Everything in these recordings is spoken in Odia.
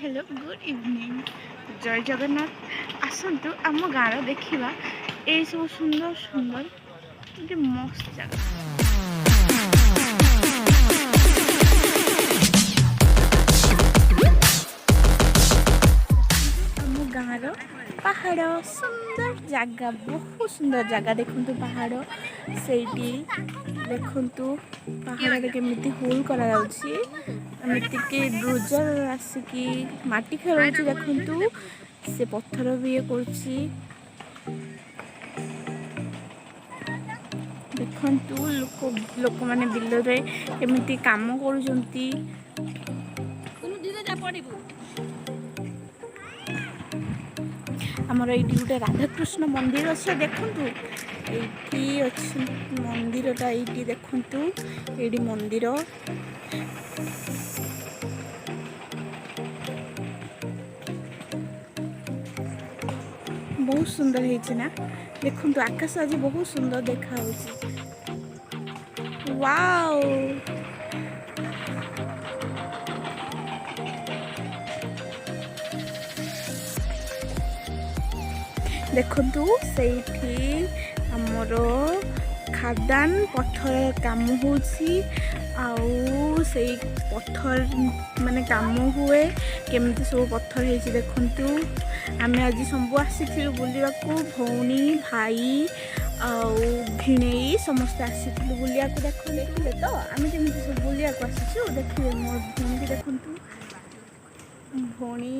ହ୍ୟାଲୋ, ଗୁଡ୍ ଇଭିନିଂ, ଜୟ ଜଗନ୍ନାଥ। ଆସନ୍ତୁ, ଆମ ଗାଁର ଦେଖିବା ଏଇସବୁ ସୁନ୍ଦର ସୁନ୍ଦର ଗୋଟେ ମସ୍ତ ଜାଗା। ଆମ ଗାଁର ପାହାଡ଼, ସୁନ୍ଦର ଜାଗା, ବହୁତ ସୁନ୍ଦର ଜାଗା। ଦେଖନ୍ତୁ ପାହାଡ଼, ସେଇଠି ଦେଖନ୍ତୁ ପାହାଡ଼ରେ କେମିତି ହୋଲ୍ କରାଯାଉଛି। ଏମିତିକି ଡ୍ରୋଜର ଆସିକି ମାଟି ଖେଳଉଛି। ଦେଖନ୍ତୁ, ସେ ପଥର ବି ଇଏ କରୁଛି। ଦେଖନ୍ତୁ, ଲୋକମାନେ ବିଲରେ କେମିତି କାମ କରୁଛନ୍ତି। ପଡ଼ିବୁ। ଆମର ଏଇଠି ଗୋଟେ ରାଧାକୃଷ୍ଣ ମନ୍ଦିର ଅଛି। ଦେଖନ୍ତୁ, ଏଇଠି ଅଛି ମନ୍ଦିରଟା। ଏଇଠି ଦେଖନ୍ତୁ, ଏଇଠି ମନ୍ଦିର। ବହୁତ ସୁନ୍ଦର ହେଇଛି ନା? ଦେଖନ୍ତୁ, ଆକାଶ ଆଜି ବହୁତ ସୁନ୍ଦର ଦେଖାହଉଛି। ୱାଓ! ଦେଖନ୍ତୁ, ସେଇଠି ଆମର ଖାଦାନ ପଥର କାମ ହେଉଛି। ଆଉ ସେଇ ପଥର ମାନେ କାମ ହୁଏ, କେମିତି ସବୁ ପଥର ହେଇଛି ଦେଖନ୍ତୁ। ଆମେ ଆଜି ସବୁ ଆସିଥିଲୁ ବୁଲିବାକୁ। ଭଉଣୀ, ଭାଇ ଆଉ ଭିଣେଇ ସମସ୍ତେ ଆସିଥିଲୁ ବୁଲିବାକୁ। ଦେଖନ୍ତୁ, ଦେଖିଲେ ତ ଆମେ କେମିତି ସବୁ ବୁଲିବାକୁ ଆସିଛୁ? ଦେଖିବେ, ମୋ ଭଉଣୀକି ଦେଖନ୍ତୁ। ଭଉଣୀ,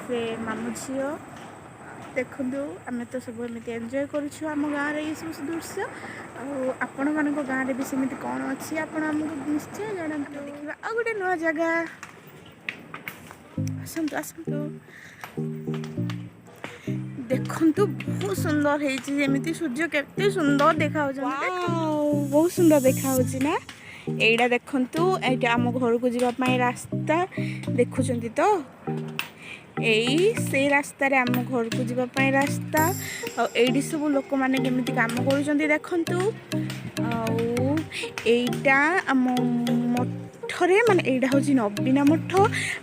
ସେ ମାମୁଁ ଝିଅ। ଦେଖନ୍ତୁ, ଆମେ ତ ସବୁ ଏମିତି ଏନ୍ଜୟ କରୁଛୁ ଆମ ଗାଁରେ ଏଇସବୁ ଦୃଶ୍ୟ। ଆଉ ଆପଣମାନଙ୍କ ଗାଁରେ ବି ସେମିତି କ'ଣ ଅଛି, ଆପଣ ଆମକୁ ନିଶ୍ଚୟ ଜଣାନ୍ତୁ। ଦେଖିବା ଆଉ ଗୋଟେ ନୂଆ ଜାଗା। ଆସନ୍ତୁ, ଆସନ୍ତୁ। ଦେଖନ୍ତୁ, ବହୁତ ସୁନ୍ଦର ହେଇଛି। ଯେମିତି ସୂର୍ଯ୍ୟ କେତେ ସୁନ୍ଦର ଦେଖାଯାଉଛନ୍ତି। ବହୁତ ସୁନ୍ଦର ଦେଖାଯାଉଛି ନା? ଏଇଟା ଦେଖନ୍ତୁ, ଏଇଟା ଆମ ଘରକୁ ଯିବା ପାଇଁ ରାସ୍ତା। ଦେଖୁଛନ୍ତି ତ? ଏଇ ସେଇ ରାସ୍ତାରେ ଆମ ଘରକୁ ଯିବା ପାଇଁ ରାସ୍ତା। ଆଉ ଏଇଠି ସବୁ ଲୋକମାନେ କେମିତି କାମ କରୁଛନ୍ତି ଦେଖନ୍ତୁ। ଆଉ ଏଇଟା ଆମ ମଠରେ, ମାନେ ଏଇଟା ହେଉଛି ନବୀନା ମଠ।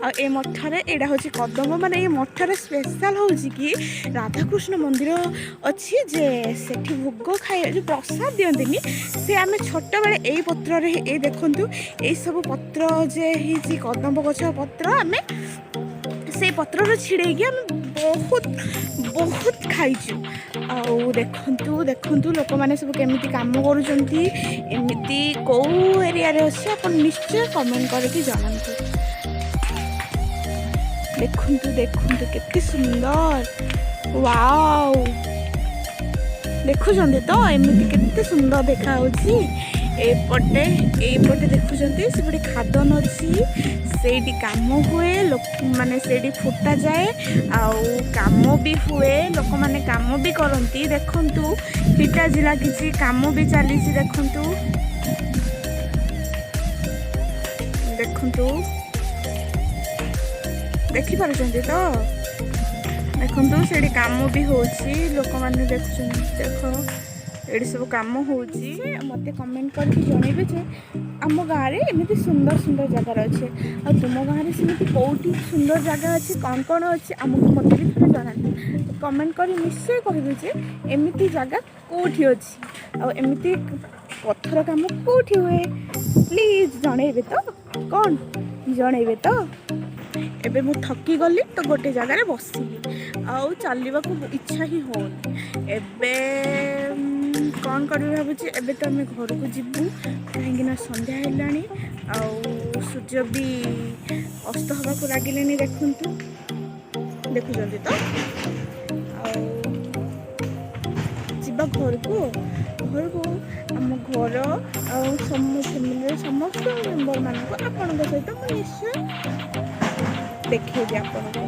ଆଉ ଏ ମଠରେ ଏଇଟା ହେଉଛି କଦମ୍ବ। ମାନେ ଏଇ ମଠରେ ସ୍ପେଶାଲ ହେଉଛି କି ରାଧାକୃଷ୍ଣ ମନ୍ଦିର ଅଛି ଯେ ସେଠି ଭୋଗ ଖାଇବା ଯେଉଁ ପ୍ରସାଦ ଦିଅନ୍ତିନି, ସେ ଆମେ ଛୋଟବେଳେ ଏଇ ପତ୍ରରେ, ଏଇ ଦେଖନ୍ତୁ, ଏଇସବୁ ପତ୍ର ଯେ ହେଇଛି କଦମ୍ବ ଗଛ ପତ୍ର, ଆମେ ସେଇ ପତ୍ରରୁ ଛିଡ଼େଇକି ଆମେ ବହୁତ ବହୁତ ଖାଇଛୁ। ଆଉ ଦେଖନ୍ତୁ, ଦେଖନ୍ତୁ, ଲୋକମାନେ ସବୁ କେମିତି କାମ କରୁଛନ୍ତି। ଏମିତି କେଉଁ ଏରିଆରେ ଅଛି, ଆପଣ ନିଶ୍ଚୟ କମେଣ୍ଟ କରିକି ଜଣାନ୍ତୁ। ଦେଖନ୍ତୁ, ଦେଖନ୍ତୁ, କେତେ ସୁନ୍ଦର! ୱାଓ! ଦେଖୁଛନ୍ତି ତ, ଏମିତି କେତେ ସୁନ୍ଦର ଦେଖାହେଉଛି? ଏପଟେ, ଏଇପଟେ ଦେଖୁଛନ୍ତି, ସେପଟେ ଖାଦନ ଅଛି। ସେଇଠି କାମ ହୁଏ, ଲୋକ ମାନେ ସେଇଠି ଫୁଟା ଯାଏ ଆଉ କାମ ବି ହୁଏ, ଲୋକମାନେ କାମ ବି କରନ୍ତି। ଦେଖନ୍ତୁ, ହିଟାଚି ଲାଗିଛି, କାମ ବି ଚାଲିଛି। ଦେଖନ୍ତୁ, ଦେଖନ୍ତୁ, ଦେଖିପାରୁଛନ୍ତି ତ? ଦେଖନ୍ତୁ, ସେଇଠି କାମ ବି ହେଉଛି, ଲୋକମାନେ ଦେଖୁଛନ୍ତି। ଦେଖ, ଏଇଠି ସବୁ କାମ ହେଉଛି। ମୋତେ କମେଣ୍ଟ କରିକି ଜଣେଇବେ ଯେ ଆମ ଗାଁରେ ଏମିତି ସୁନ୍ଦର ସୁନ୍ଦର ଜାଗାରେ ଅଛି। ଆଉ ତୁମ ଗାଁରେ ସେମିତି କେଉଁଠି ସୁନ୍ଦର ଜାଗା ଅଛି, କ'ଣ କ'ଣ ଅଛି, ଆମକୁ ମୋତେ ବି ଥରେ ଜଣାନ୍ତୁ। କମେଣ୍ଟ କରି ନିଶ୍ଚୟ କହିବେ ଯେ ଏମିତି ଜାଗା କେଉଁଠି ଅଛି ଆଉ ଏମିତି ପଥର କାମ କେଉଁଠି ହୁଏ। ପ୍ଲିଜ୍ ଜଣେଇବେ ତ? କ'ଣ ଜଣେଇବେ ତ? ଏବେ ମୁଁ ଥକି ଗଲି ତ ଗୋଟେ ଜାଗାରେ ବସିଲି। ଆଉ ଚାଲିବାକୁ ଇଚ୍ଛା ହିଁ ହେଉନି। ଏବେ କ'ଣ କରିବି ଭାବୁଛି। ଏବେ ତ ଆମେ ଘରକୁ ଯିବୁ, କାହିଁକିନା ସନ୍ଧ୍ୟା ହେଲାଣି ଆଉ ସୂର୍ଯ୍ୟ ବି ଅସ୍ତ ହେବାକୁ ଲାଗିଲେଣି। ଦେଖନ୍ତୁ, ଦେଖୁଛନ୍ତି ତ? ଆଉ ଯିବା ଘରକୁ। ଘରକୁ ଆମ ଘର ଆଉ ସମ ଫ୍ୟାମିଲିର ସମସ୍ତ ମେମ୍ବରମାନଙ୍କୁ ଆପଣଙ୍କ ସହିତ ମୁଁ ନିଶ୍ଚୟ ଦେଖେଇବି ଆପଣଙ୍କୁ।